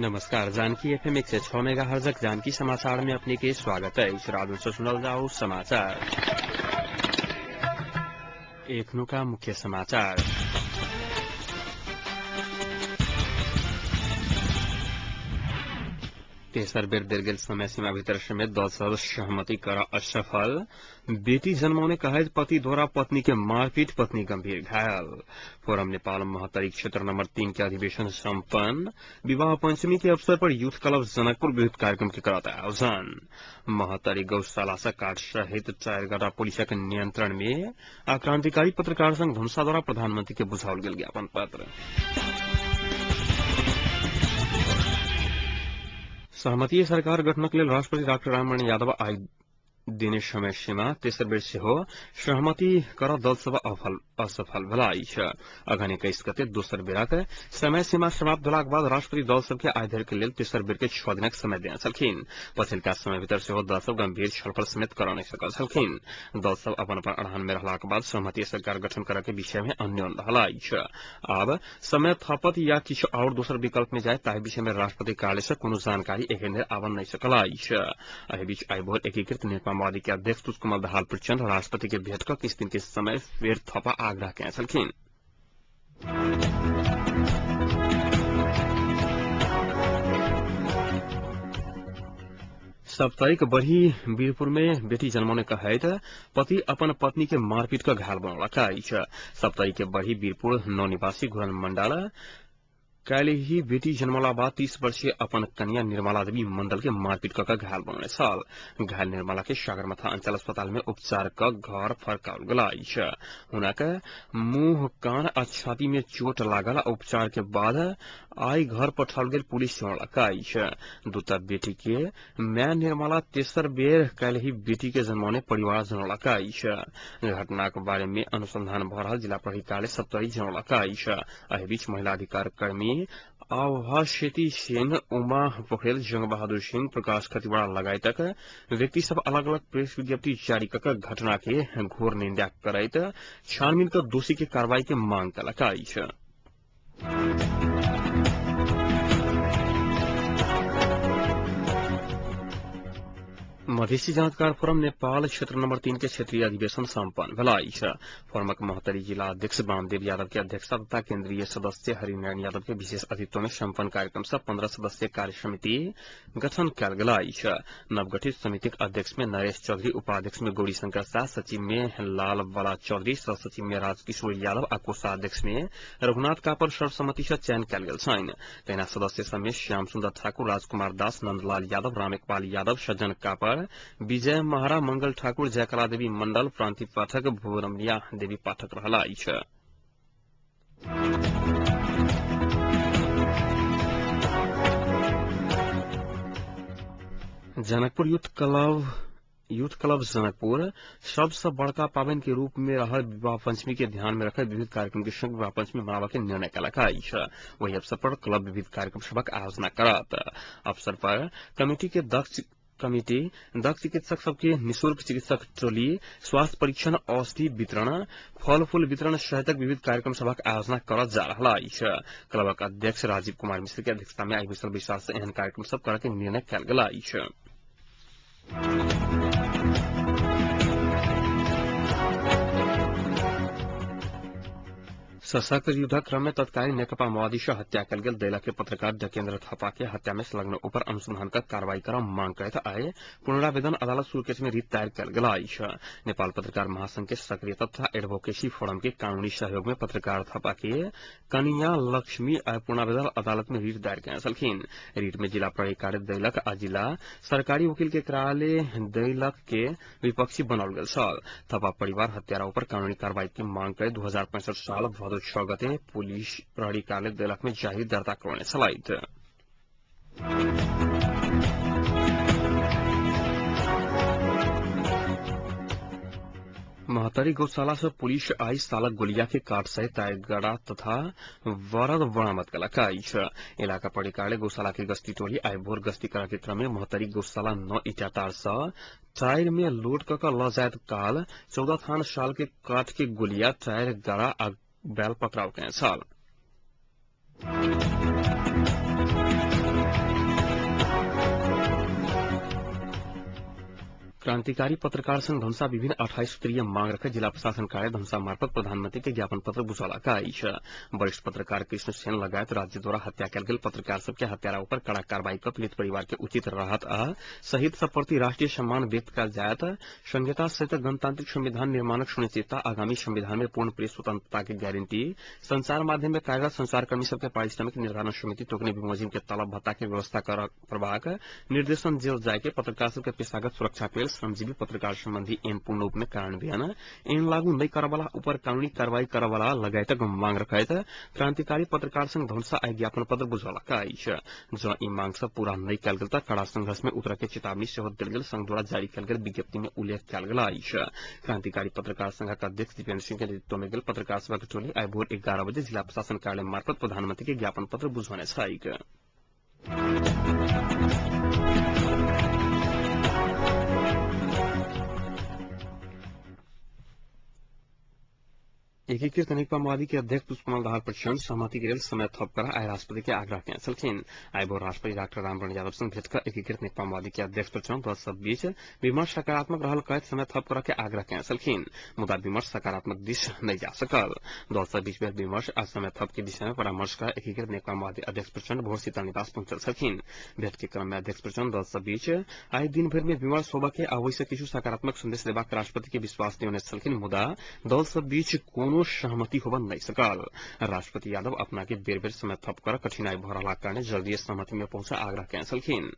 नमस्कार, जानकी एफएम 106 मेगाहर्जक जानकी समाचार में अपने के स्वागत है। राजन सुनल जाओ समाचार। एखनुका मुख्य समाचार। तेसर बेर देल गेल समय सीमा भीतर समेत दल सब सहमति कर असफल। बेटी जन्माउने कहैत पति द्वारा पत्नी के मारपीट, पत्नी गंभीर घायल। फोरम नेपाल महोत्तरी क्षेत्र नंबर 3 के अधिवेशन सम्पन्न। विवाह पंचमी के अवसर पर यूथ क्लब जनकपुर विविध कार्यक्रम के करत आयोजन। महोत्तरी गौशाला से काठ सहित 4 गटा पुलिसक नियंत्रण में आ क्रांतिकारी पत्रकार संघ धनुषा द्वारा प्रधानमंत्री के बुझाओल गेल ज्ञापन पत्र। सहमतीय सरकार गठनक लेल राष्ट्रपति डाक्टर राममणि यादव आइ देने समय सीमा तेसर बेर सेहो सहमति कर दल सभ असफल भेला अछि। अघन 21 गते दोसर बेराक समय सीमा समाप्त भेलाक बाद राष्ट्रपति दल सबके आइ धरि के लेल तेसर बेर के 6 दिनक समय देने छलखिन। पछिलका समय भीतर सेहो दल सब गंभीर छलफल समेत कर नहि सकल छलखिन। दल सब अपन अपन अड़हान में रहलाक बाद सहमति सरकार गठन करऽ के विषय में अन्योन रहल अछि। आब समय थपत या किछु और दोसर विकल्प में जाय ताहि विषय में राष्ट्रपति कार्यालय से कोनो जानकारी एखन धरि आबऽ नहि सकल अछि। एहि बीच आइ भोर एकीकृत नेकपा माओवादी के अध्यक्ष पुष्पकमल दाहाल प्रचण्ड राष्ट्रपति के भेंट क किछु दिन के समय फेर थपा आग्रह कयने छलखिन। साप्ताहिक बढ़ी वीरपुर में बेटी जन्मौने कहैत पति अपन पत्नी के मारपीट क घायल बनौलक अछि। साप्ताहिक के बढ़ी वीरपुर 9 निवासी घुरन मंडल काल्हि ही बेटी जन्मला बाद 30 वर्षीय अपन कन्या निर्मला देवी मंडल के मारपीट क घायल बनौने छल। घायल निर्मला के सागरमाथा अंचल अस्पताल में उपचार क घर फर्काओल गेल अछि। हुनक मुंह, कान आ छाती में चोट लागल। उपचार के बाद आई घर पठाओल गेल पुलिस जनौलक अछि। दूटा बेटी के माय निर्मला तेसर बेर काल्हि ही बेटी के जन्मौने परिवार जनौलक अछि। घटनाक बारे में अनुसंधान भ रहल जिला प्रहरी कार्यालय सप्तरी जनौलक अछि। एहि बीच महिला अधिकार कर्मी आभा सेती सेन, उमा पोखरेल, जंग बहादुर सिंह, प्रकाश खतिवड़ा लगायतक व्यक्ति सब अलग अलग प्रेस विज्ञप्ति जारी क घटना के घोर निंदा करैत छानबीन क दोषी के कार्रवाई के मांग कलक अछि। मधेसी जानकार फोरम नेपाल क्षेत्र नंबर 3 के क्षेत्रीय अधिवेशन सम्पन्न भेल अछि। फोरमक महोत्तरी जिला अध्यक्ष वामदेव यादव के अध्यक्षता तथा केन्द्रीय सदस्य हरिनारायण यादव के विशेष अतिथित्व में सम्पन्न कार्यक्रम से 15 सदस्यीय कार्य समिति गठन कयल गेल अछि। नवगठित समितिक अध्यक्ष में नरेश चौधरी, उपाध्यक्ष में गौरी शंकर शाह, सचिव में लाल बाला चौधरी, सहसचिव में राजकिशोर यादव आ कोषाध्यक्ष में रघुनाथ कापर सर्वसम्मति से चयन कयल गेल छनि। तहिना सदस्य सब में श्याम सुन्दर ठाकुर, राजकुमार दास, नन्दलाल यादव, रामेकपाल यादव, सज्जन कापर, विजय महरा, मंगल ठाकुर, जयकला देवी मंडल, क्रांति पाठक, भुवनमिया देवी पाठक रहला अछि। जनकपुर यूथ क्लब जनकपुर सबसे बड़का पाबनि के रूप में रहल विवाह पंचमी के ध्यान में रखैत विविध कार्यक्रम के संग विवाह पंचमी मनाबऽ के निर्णय कयलक अछि। वही अवसर पर क्लब विविध कार्यक्रम सभक आयोजना करत। अवसर पर कमिटी के दक्ष चिकित्सक सबके निःशुल्क चिकित्सक टोली, स्वास्थ्य परीक्षण, औषधि वितरण, फल फूल वितरण सहितक विविध कार्यक्रम सभक आयोजना करल जा रहल अछि। क्लबक अध्यक्ष राजीव कुमार मिश्र के अध्यक्षता में आई बैसल बैसार से एहन कार्यक्रम सब करऽ के निर्णय कयल गेल अछि। सशस्त्र युद्धक क्रम में तत्कालीन नेकपा माओवादी से हत्या कयल गेल दैलख के पत्रकार डकेन्द्र थापा के हत्या में संलग्न ऊपर अनुसंधान क कार्रवाई कर मांग करैत आइ पुनरावेदन अदालत सुर्खेत में रिट दायर कयल गेल अछि। नेपाल पत्रकार महासंघ के सक्रियता तथा एडवोकेसी फोरम के कानूनी सहयोग में पत्रकार थापा के कन्या लक्ष्मी आइ पुनरावेदन अदालत में रिट दायर कयने छलखिन। रिट में जिला प्रहरी कार्यालय दैलख आ जिला सरकारी वकील के कार्यालय दैलख के विपक्षी बनाओल गेल छल। थापा परिवार हत्यारा ऊपर कानूनी कार्रवाई के मांग करैत 2065 साल भदौ 6 गते पुलिस प्रहरी कार्यालय दैलख में जाहिर दर्ता करौने छलथि। महोत्तरी गौशाला से पुलिस आई सालक गोलिया के काट सहित टाइगरा तथा वरद बरामद कयलक अछि। इलाका प्रहरी कार्यालय गौशाला के गश्ती टोली आई भोर गश्ती करऽ के क्रम में महोत्तरी गौशाला 9 ईटातार से टायर में लोड क ल जाइत काल 14 थान साल के काठ के गोलिया, टायर गड़ा आ बैल पकड़ाव कयने छल। क्रांतिकारी पत्रकार संघ धनुषा विभिन्न 28 सूत्रीय मांग रखैत जिला प्रशासन कार्यालय धनुषा मार्फत प्रधानमंत्री के ज्ञापन पत्र बुझौलक अछि। वरिष्ठ पत्रकार कृष्ण सेन लगायत राज्य द्वारा हत्या कयल गेल पत्रकार सबके हत्यारा ऊपर कड़ा कार्रवाई क पीड़ित परिवार के उचित राहत आ शहीद सब प्रति राष्ट्रीय सम्मान व्यक्त कयल जायत, संहिता सहित गणतांत्रिक संविधान निर्माणक सुनिश्चितता, आगामी संविधान में पूर्ण प्रेस स्वतंत्रता के गारंटी, संचार माध्यम में कार्यरत संचारकर्मी सबके पारिश्रमिक निर्धारण समिति तोकने बमोजिम के तलब भत्ता के व्यवस्था करबाक निर्देशन देल जाय के, पत्रकार सबके पेशागत सुरक्षा के लेल श्रमजीवी पत्रकार संबंधी ऐन पूर्ण रूप में कार्यान्वयन, ऐन लागू नहीं करवाला ऊपर कानूनी कार्रवाई करवाला लगायतक मांग रखैत क्रांतिकारी पत्रकार संघ धनुषा आइ ज्ञापन पत्र बुझौलक अछि। जँ ई मांग सब पूरा नहीं कयल गेल त कड़ा संघर्ष में उतरय के चेतावनी सेहो देल गेल संघ द्वारा जारी कयल गेल विज्ञप्ति में उल्लेख कयल गेल अछि। क्रांतिकारी पत्रकार संघक अध्यक्ष दीपेन्द्र सिंह के नेतृत्व में गेल पत्रकार सभक टोली आइ भोर 11 बजे जिला प्रशासन कार्यालय मार्फत प्रधानमंत्री के ज्ञापन पत्र बुझौने छैक। एकीकृत नेकपा माओवादी के अध्यक्ष पुष्पकमल दाहाल प्रचण्ड सहमति के लेल समय थप कर आइ राष्ट्रपति के आग्रह केने छलखिन। आइ भोर राष्ट्रपति डाक्टर रामवरण यादव संग भेट क एकीकृत नेकपा माओवादी के अध्यक्ष प्रचण्ड दल सब बीच विमर्श सकारात्मक रहल कहैत समय थप कर के आग्रह केने छलखिन, मुदा विमर्श सकारात्मक दिश नहि जा सकल। दल सब बीच भेल विमर्श आ समय थप के विषय में परामर्श कर एकीकृत नेकपा माओवादी अध्यक्ष प्रचण्ड भोर शीतल निवास पहुंचल छलखिन। भेट के क्रम में अध्यक्ष प्रचण्ड दल सब बीच आइ दिन भरि में विमर्श होबय के आ ओहि से किछु सकारात्मक संदेश देबाक राष्ट्रपति के विश्वास दियौने छलखिन, मुदा दल सब बीच कोनो सहमति होबय नहि सकल। राष्ट्रपति यादव अपना के बेर बेर समय थप कर कठिनाई भ रहलाक कारणे जल्दीए सहमति में पहुंच आग्रह केने छलखिन।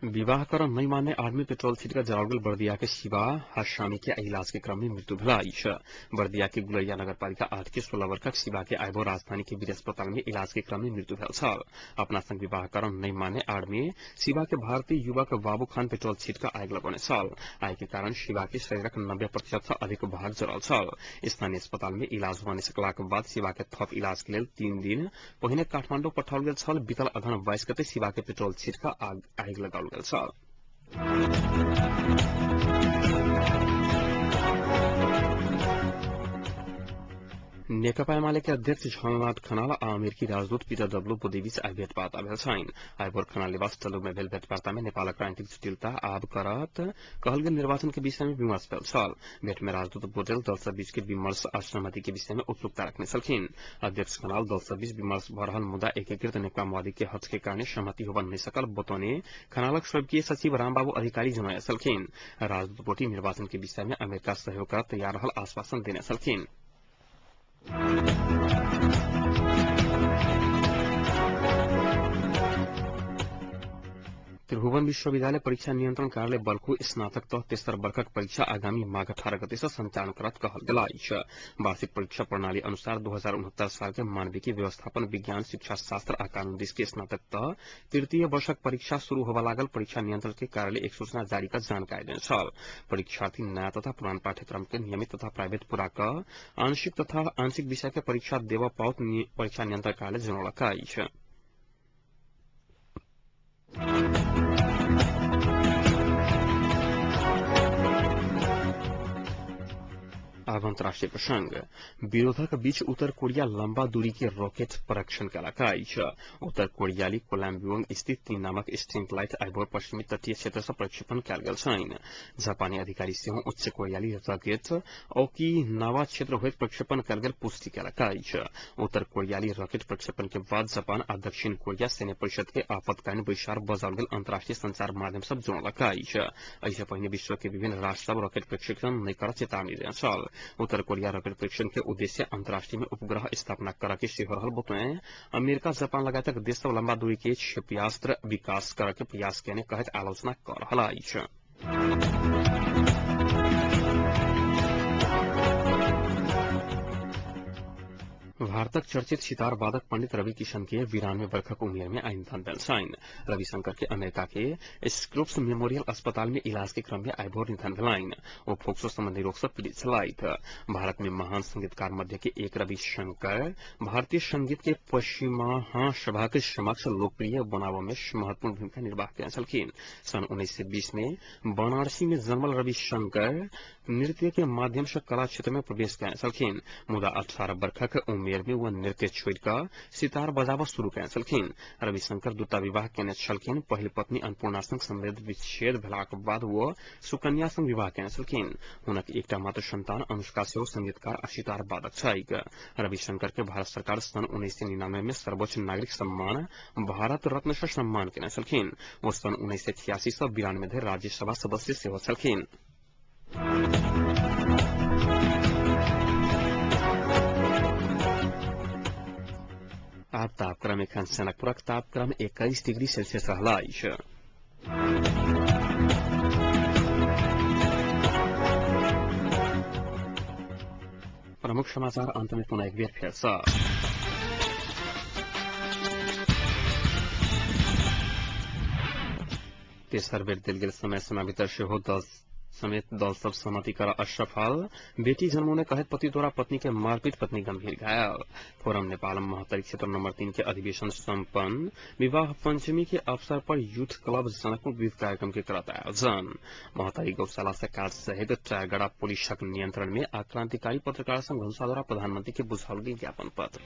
विवाह कर नहीं माने आदमी पेट्रोल छिटका जराओल गेल बर्दिया के शिवा हाशामी के इलाज के क्रम में मृत्यु भेल अछि। बर्दिया के गुलैया नगरपालिका 8 के 16 वर्षक शिवा के आइबो राजधानी के वीर अस्पताल में इलाज के क्रम में मृत्यु भेल छल। अपना संग विवाह कर नहीं माने आदमी शिवा के भारतीय युवक बाबू खान पेट्रोल छिटका आगि लगौने छल। आगि के कारण शिवा के शरीरक 90% से अधिक भाग जरल छल। स्थानीय अस्पताल में इलाज होने सकलाक बाद शिवा के थप इलाज के लेल 3 दिन पहिने काठमाडौँ पठाओल गेल छल। बीतल अगहन 22 गते शिवा के पेट्रोल छिटका आगि लगाओल गेल छल। नेकपा एमाले के अध्यक्ष झलनाथ खनाल आ अमेरिकी राजदूत पीटर डब्लू बोदेवीच आइ भेटवार्ता भेल छनि। आइ भोर खनाल निवास टलु में भेल भेटवार्ता में नेपालक राजनीतिक जटिलता आब करत कहल गेल निर्वाचन के विषय में विमर्श भेल छल। भेट में राजदूत बोदेल दल सब बीच के विमर्श आ सहमति के विषय में उत्सुकता रखने छलखिन। अध्यक्ष खनाल दल सब बीच विमर्श भ रहल मुदा एकीकृत नेकपा माओवादी के हट के कारण सहमति होबय नहि सकल बतौने खनालक स्वर्गीय सचिव रामबाबू अधिकारी जनौने छलखिन। राजदूत बोटी निर्वाचन के विषय में अमेरिका सहयोग कर तैयार रहल आश्वासन देने छलखिन। त्रिभुवन विश्वविद्यालय परीक्षा नियंत्रण कार्यालय बल्खु स्नातक तह तेसर वर्गक परीक्षा आगामी माघ 18 गते से संचालन करत कहल गेल अछि। वार्षिक परीक्षा प्रणाली अनुसार 2069 साल के मानविकी, व्यवस्थापन, विज्ञान, शिक्षा शास्त्र आ कानून दिस के स्नातक तह तृतीय वर्षक परीक्षा शुरू होबय लागल परीक्षा नियंत्रण के कार्यालय एक सूचना जारी कर जानकारी देने छल। परीक्षार्थी नया तथा पुरान पाठ्यक्रम के नियमित तथा प्राइवेट पूरा क आंशिक तथा आंशिक विषय के परीक्षा देबय पाओत परीक्षा नियंत्रण कार्यालय जनौलक अछि। आब अंतर्राष्ट्रीय प्रसंग। विरोधक बीच उत्तर कोरिया लंबा दूरी के रॉकेट परीक्षण केलक अछि। उत्तर कोरियाली कोलम्बियोंग स्थित 3 नामक स्ट्रिंग लाइट आइभोर पश्चिमी तटीय क्षेत्र से प्रक्षेपण कयल गेल छनि। जापानी अधिकारी सेहो उच्च कोरियाली रॉकेट ओकिनावा क्षेत्र होइत प्रक्षेपण कयल गेल पुष्टि केलक अछि। उत्तर कोरियाली रॉकेट प्रक्षेपण के बाद जापान आ दक्षिण कोरिया सैन्य परिषद के आपातकालीन बैसार बजाओल गेल अंतर्राष्ट्रीय संचार माध्यम सब जोड़लक अछि। एहि पहिने विश्व के विभिन्न राष्ट्र सब रॉकेट प्रक्षेपण नहि करऽ चेतावनी देने छल। उत्तर कोरिया रॉकेट परीक्षण के उद्देश्य अंतर्राष्ट्रीय में उपग्रह स्थापना कर के सेहो रहल बतौने अमेरिका, जापान लगायतक देश सब लंबा दूरी के क्षेपणास्त्र विकास कर के प्रयास केने कहैत आलोचना कर रहल अछि। भारतक चर्चित सितार वादक पंडित रवि किशन के 92 वर्षक उमेर में आइ निधन भेल छनि। रविशंकर के अमेरिका के स्क्रुप्स मेमोरियल अस्पताल में इलाज के क्रम में आइ भोर निधन भेलनि। ओ फोक्सो संबंधी रोग से पीड़ित छलथि। भारत में महान संगीतकार मध्य के एक रविशंकर भारतीय संगीत के पश्चिमा सभा के समक्ष लोकप्रिय बनाबय में महत्वपूर्ण भूमिका निर्वाह केने छलखिन। सन 1920 में बनारसी में जन्मल रविशंकर नृत्य के माध्यम से कला क्षेत्र में प्रवेश केने छलखिन, मुदा 18 वर्षक उमेर उमेर में वो नृत्य छोड़ कऽ सितार बजाबऽ शुरू केने छलखिन। रविशंकर दूटा विवाह केने छलखिन। पहिल पत्नी अन्नपूर्णा संग संबंध विच्छेद भेलाक बाद वो सुकन्या संग विवाह केने छलखिन। हुनक एकटा मात्र संतान अनुष्का सेहो संगीतकार आ सितार वादक छैक। रविशंकर के भारत सरकार सन 1999 में सर्वोच्च नागरिक सम्मान भारत रत्न से सम्मान केने छलखिन। ओ सन 1986 से 92 धरि राज्यसभा सदस्य सेहो छलखिन। आब तापक्रम एखन जनकपुरक तापक्रम 21 डिग्री सेल्सियस रहल अछि। प्रमुख समाचार अंत में पुनः एक बेर फेर सँ। तेसर बेर देल गेल समय सीमा भीतर सेहो दल समेत दल सब सहमति कर असफल। बेटी जन्मौने कहैत पति द्वारा पत्नी के मारपीट, पत्नी गंभीर घायल। फोरम नेपाल महोत्तरी क्षेत्र नंबर 3 के अधिवेशन संपन्न। विवाह पंचमी के अवसर पर यूथ क्लब जनकपुर विविध कार्यक्रम के करत आयोजन। महोत्तरी गौशाला से काज सहित चारगड़ा पुलिसक नियंत्रण में क्रांतिकारी पत्रकार संघ घनसा द्वारा प्रधानमंत्री के बुझाओल गेल ज्ञापन पत्र।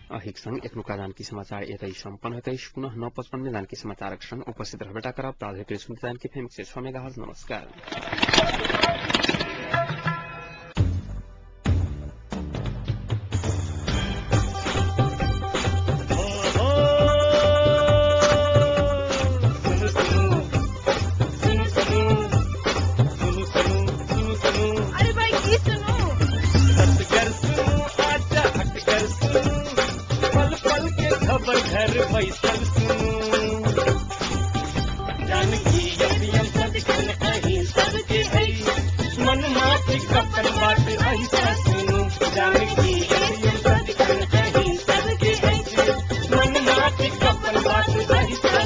अहिक संग एखनुका जानकी समाचार एतै सम्पन्न होइत अछि। पुनः 9:55 में जानकी समाचारक संग उपस्थित रहबेटा करब। ताधरि सुनते जानकी एफएम 106 मेगाहर्ट्ज। नमस्कार। अरे भाई की सुनू, खबर घर बैसल सुनू, जानकी एफएम सदिखन अहीं सबके अछि, मन माफिक अपन बात अहिसँ सुनू, जानकी एफएम सदिखन अहीं सबके अछि, मन माफिक अपन बात अहिसँ।